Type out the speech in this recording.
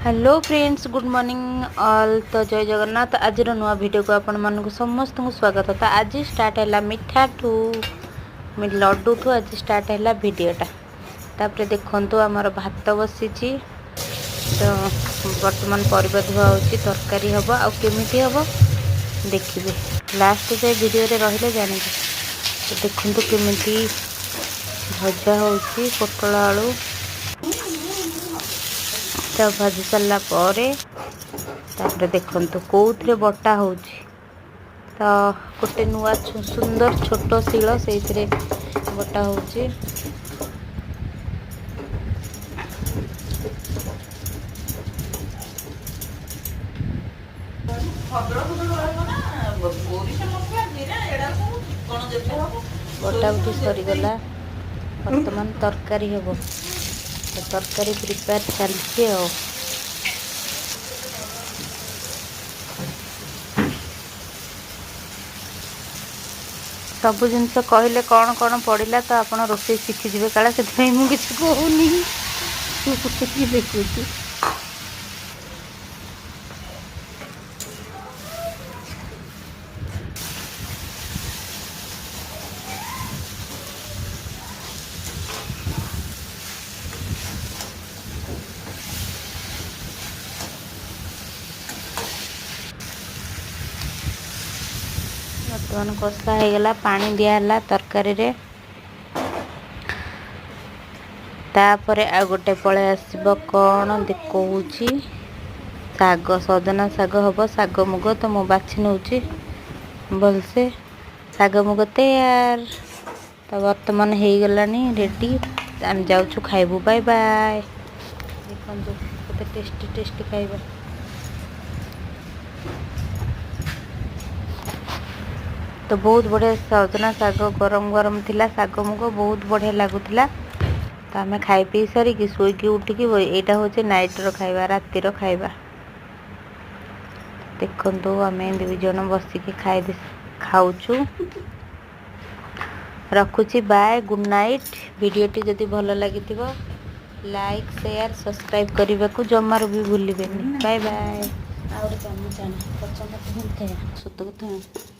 Hello friends, good morning all. ତ ଜୟ ଜଗନ୍ନାଥ। ଆଜିର ନୂଆ ଭିଡ଼ିଓକୁ ଆପଣମାନଙ୍କୁ ସମସ୍ତଙ୍କୁ ସ୍ୱାଗତ। ତ ଆଜି ଷ୍ଟାର୍ଟ ହେଲା ମିଠାଠୁ, ଲଡ଼ୁଠୁ ଆଜି ଷ୍ଟାର୍ଟ ହେଲା ଭିଡ଼ିଓଟା। ତାପରେ ଦେଖନ୍ତୁ, ଆମର ଭାତ ବସିଛି। ତ ବର୍ତ୍ତମାନ ପରିବା ଧୁଆ ହେଉଛି, ତରକାରୀ ହେବ। ଆଉ କେମିତି ହେବ ଦେଖିବେ, ଲାଷ୍ଟ ଯାଏ ଭିଡ଼ିଓରେ ରହିଲେ ଜାଣିବେ। ତ ଦେଖନ୍ତୁ କେମିତି ଭଜା ହେଉଛି ପୋଟଳ ଆଳୁ। ତ ଭାଜି ସାରିଲା ପରେ ତାପରେ ଦେଖନ୍ତୁ କେଉଁଥିରେ ବଟା ହେଉଛି। ତ ଗୋଟେ ନୂଆ ସୁନ୍ଦର ଛୋଟ ଶିଳ, ସେଇଥିରେ ବଟା ହେଉଛି। ଖଦଡ଼ ଖଦଡ଼ ରହିବ ନା, ସୋରିଷ ମସଲା, ଜିରା, ଏଗୁଡ଼ା ସବୁ ଚିକଣ ଯେତେ ହବ। ବଟା ବୁଟି ସରିଗଲା, ବର୍ତ୍ତମାନ ତରକାରୀ ହେବ। ତ ତରକାରୀ ପ୍ରିପେୟାର ଚାଲିଛି। ଆଉ ସବୁ ଜିନିଷ କହିଲେ କ'ଣ କ'ଣ ପଡ଼ିଲା, ତ ଆପଣ ରୋଷେଇ ଶିଖିଯିବେ କାଳେ, ସେଥିପାଇଁ ମୁଁ କିଛି କହୁନି, ଦେଖୁଛି। ବର୍ତ୍ତମାନ କଷା ହେଇଗଲା, ପାଣି ଦିଆହେଲା ତରକାରୀରେ। ତାପରେ ଆଉ ଗୋଟେ ପଳେଇ ଆସିବ କ'ଣ କହୁଛି, ଶାଗ, ସଜନା ଶାଗ ହେବ, ଶାଗ ମୁଗ। ତ ମୁଁ ବାଛି ନେଉଛି ଭଲସେ। ଶାଗ ମୁଗ ତୈୟାର। ତ ବର୍ତ୍ତମାନ ହେଇଗଲାଣି ରେଡ଼ି, ଆମେ ଯାଉଛୁ ଖାଇବୁ। Bye bye. ଦେଖନ୍ତୁ କେତେ ଟେଷ୍ଟି ଟେଷ୍ଟି ଖାଇବା। ତ ବହୁତ ବଢ଼ିଆ ସଜନା ଶାଗ ଗରମ ଗରମ ଥିଲା, ଶାଗ ମୁଗ ବହୁତ ବଢ଼ିଆ ଲାଗୁଥିଲା। ତ ଆମେ ଖାଇ ପିଇ ସାରିକି ଶୋଇକି ଉଠିକି ଏଇଟା ହେଉଛି ନାଇଟ୍ର ଖାଇବା, ରାତିର ଖାଇବା। ଦେଖନ୍ତୁ, ଆମେ ଦୁଇ ଜଣ ବସିକି ଖାଉଛୁ। ରଖୁଛି, ବାଏ, ଗୁଡ୍ ନାଇଟ୍। ଭିଡ଼ିଓଟି ଯଦି ଭଲ ଲାଗିଥିବ, ଲାଇକ୍, ସେୟାର, ସବସ୍କ୍ରାଇବ୍ କରିବାକୁ ଜମାରୁ ବି ଭୁଲିବେନି। Bye bye. ଆଉ ଗୋଟେ ଚାମଚ ଆଣ, ଚାମଚ। ସତ କଥା।